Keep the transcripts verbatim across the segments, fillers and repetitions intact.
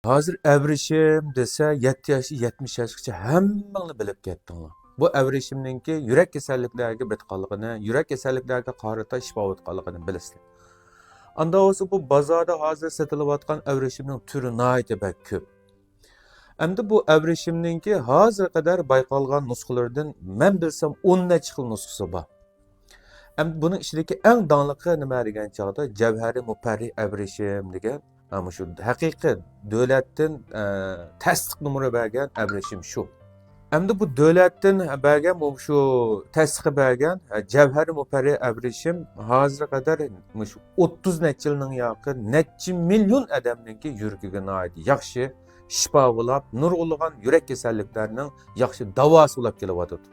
ھازىر ئەۋرىشىم دېسە، يەتتە ياش، يەتمىش ياشقىچە ھەممىڭلار بىلىپ كەتتىڭلار. بۇ ئەۋرىشىمنىڭكى يۈرەك كېسەللىكلەرگە بېقىدىغانلىقىنى، يۈرەك كېسەللىكلەرگە قارىتا شىپا بولىدىغانلىقىنى بىلىسىلەر. ئاندا بولسا بۇ بازاردا ھازىر سېتىلىۋاتقان ئەۋرىشىمنىڭ تۈرى ناھايىتى بەك كۆپ. ئەمدى بۇ ئەۋرىشىمنىڭكى ھازىرغا قەدەر بايقالغان نۇسخىلىرىدىن مەن بىلسەم ئون نەچچە خىل نۇسخىسى بار. ئەمدى بۇنىڭ ئىچىدىكى ئەڭ داڭلىقى نېمە دېگەن چاغدا جەۋھەرى مۇپەررىھ ئەۋرىشىم دېگەن، ھە، مۇشۇ ھەقىقىي دۆلەتتىن، ئە، تەستىق نومۇرى بەرگەن ئەۋرىشىم شۇ. ئەمدى بۇ دۆلەتتىن بەرگەن، مۇشۇ تەستىقى بەرگەن، ئە، جەۋھەرى مۇپەررىھ ئەۋرىشىم ھازىرغا قەدەر مۇشۇ ئوتتۇز نەچچە يىلنىڭ ياقى نەچچە مىليون ئادەمنىڭكى يۈرىكىگە ناھايىتى ياخشى شىپا بولاپ، نۇرغۇنلىغان يۈرەك كېسەللىكلەرنىڭ ياخشى داۋاسى بولاپ كېلىۋاتىدۇ.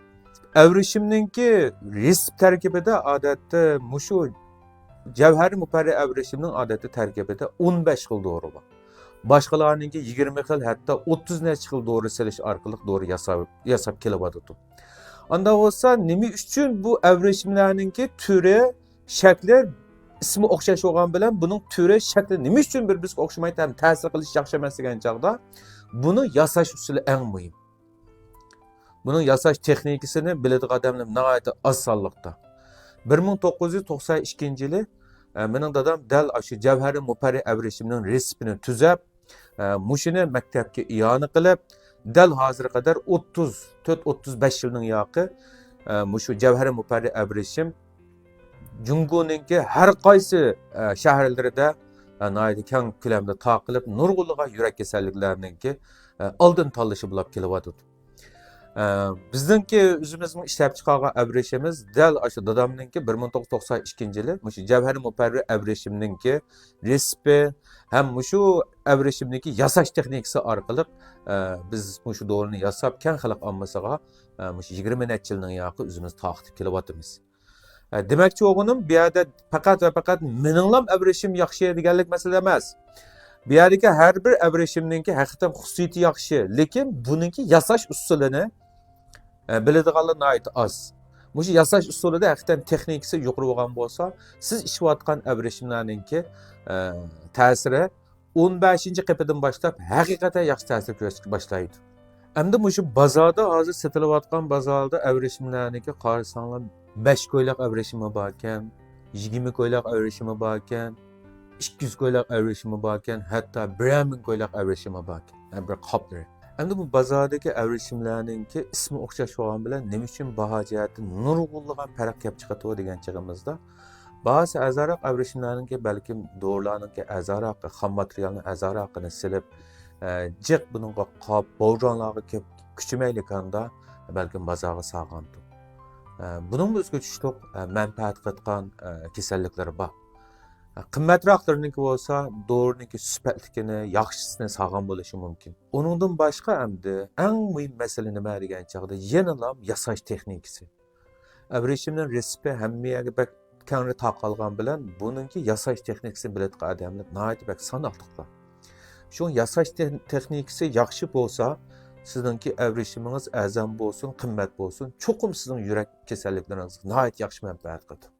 ئەۋرىشىمنىڭكى رېتسېپ تەركىبىدە ئادەتتە مۇشۇ جەۋھەرى مۇپەررىھ ئەۋرىشىمنىڭ ئادەتتە تەركىبىدە ئون بەش خىل دورا بار. باشقىلارنىڭكى يىگىرمە خىل، ھەتتا ئوتتۇز نەچچە خىل دورا سېلىش ئارقىلىق دورا ياساپ، ياساپ كېلىۋاتىدۇ. ئاندا بولسا نېمە ئۈچۈن بۇ ئەۋرىشىملەرنىڭكى تۈرى، شەكلى، ئىسمى ئوخشاش بولغان بىلەن بۇنىڭ تۈرى، شەكلى نېمە ئۈچۈن بىر-بىرسىگە ئوخشىمايدۇ ھەم تەسىر قىلىش ياخشى ئەمەس دېگەن چاغدا، بۇنى ياساش ئۇسۇلى ئەڭ مۇھىم. بۇنىڭ ياساش تېخنىكىسىنى بىلىدىغان ئادەملەر ناھايىتى ئاز سانلىقتا. بىر مىڭ توققۇز يۈز توقسان ئىككىنچى يىلى، ئە، مېنىڭ دادام دەل ئاشۇ جەۋھەرى مۇپەررىھ ئەۋرىشىمنىڭ رېتسېپىنى تۈزەپ، ئە، مۇشۇنى مەكتەپكە ئىئانە قىلىپ، دەل ھازىرغا قەدەر ئوتتۇز تۆت، ئوتتۇز بەش يىلنىڭ ياقى، ئە، مۇشۇ جەۋھەرى مۇپەررىھ ئەۋرىشىم جۇڭگونىڭكى ھەر قايسى، ئە، شەھەرلىرىدە، ئە، ناھايىتى كەڭ كۆلەمدە تارقىلىپ، نۇرغۇنلىغان يۈرەك كېسەللىكلەرنىڭكى، ئە، ئالدىنى تاللىشى بولاپ كېلىۋاتىدۇ. ئە، بىزنىڭكى ئۆزىمىزنىڭ ئىشلەپچىقارغان ئەۋرىشىمىز دەل ئاشۇ دادامنىڭكى بىر مىڭ توققۇز يۈز توقسان ئىككىنچى يىلى مۇشۇ جەۋھەرى مۇپەررىھ ئەۋرىشىمنىڭكى رېتسېپى ھەم مۇشۇ ئەۋرىشىمنىڭكى ياساش تېخنىكىسى ئارقىلىق، ئە، بىز مۇشۇ دورىنى ياساپ، كەڭ خەلق ئاممىسىغا، ئە، مۇشۇ يىگىرمە نەچچە يىلنىڭ ياقى ئۆزىمىز تارقىتىپ كېلىۋاتىمىز. ئە، دېمەكچى بولغىنىم، بۇ يەردە پەقەت ۋە پەقەت مېنىڭلام ئەۋرىشىم ياخشى دېگەنلىك مەسىلە ئەمەس. بۇ يەردىكى ھەر بىر ئەۋرىشىمنىڭكى ھەقىقەتەن خۇسۇسىيىتى ياخشى، لېكىن بۇنىڭكى ياساش ئۇسۇلىنى، ئە، بىلىدىغانلار ناھايىتى ئاز. مۇشۇ ياساش ئۇسۇلىدا ھەقىقەتەن تېخنىكىسى يۇقىرى بولغان بولسا، سىز ئىشلەۋاتقان ئەۋرىشىملەرنىڭكى، ئە، تەسىرى ئون بەشىنچى قېپىدىن باشلاپ ھەقىقەتەن ياخشى تەسىر كۆرسىتىشكە باشلايدۇ. ئەمدى مۇشۇ بازاردا، ھازىر سېتىلىۋاتقان بازاردا ئەۋرىشىملەرنىڭكى قارىساڭلار، بەش كويلۇق ئەۋرىشىمى باركەن، يىگىرمە كويلۇق ئەۋرىشىمى باركەن، ئىككى يۈز كويلۇق ئەۋرىشىمى باركەن، ھەتتا بىرەر مىڭ كويلۇق ئەۋرىشىمى باركەن. ھە، بىر قاپلىرى. ئەمدى بۇ بازاردىكى ئەۋرىشىملەرنىڭكى ئىسمى ئوخشاش بولغان بىلەن نېمە ئۈچۈن باھا جەھەتتىن نۇرغۇنلىغان پەرق كەپ چىقىدۇ دېگەن چېغىمىزدا، باھاسى ئەرزانراق ئەۋرىشىملەرنىڭكى بەلكىم دورىلارنىڭكى ئەرزانراقى، خام ماتېرىيالنىڭ ئەرزانراقىنى سېلىپ، ئە، جىق بۇنىڭغا قاپ، بوۋرانلارغا كۆپ كۈچىمەيلىكەندە، بەلكىم بازارغا سالغانتۇ. ئە، بۇنىڭمۇ ئۆزىگە چۈشلۈك، ئە، مەنپەئەت قىلىدىغان، ئە، كېسەللىكلىرى بار. ئە، قىممەتراقلىرىنىڭكى بولسا دورىنىڭكى سۈپەتلىكىنى، ياخشىسىنى سالغان بولۇشى مۇمكىن. ئۇنىڭدىن باشقا ئەمدى ئەڭ مۇھىم مەسىلە نېمە دېگەن چاغدا يەنىلا ياساش تېخنىكىسى. ئەۋرىشىمنىڭ رېتسېپى ھەممە يەرگە بەك كەڭرى تارقالغان بىلەن بۇنىڭكى ياساش تېخنىكىسىنى بىلىدىغان ئادەملەر ناھايىتى بەك ساناقلىقلا. شۇڭا ياساش تېخ-، تېخنىكىسى ياخشى بولسا، سىزنىڭكى ئەۋرىشىمىڭىز ئەرزان بولسۇن، قىممەت بولسۇن، چوقۇم سىزنىڭ يۈرەك كېسەللىكلىرىڭىزگە ناھايىتى ياخشى مەنپەئەت قىلىدۇ.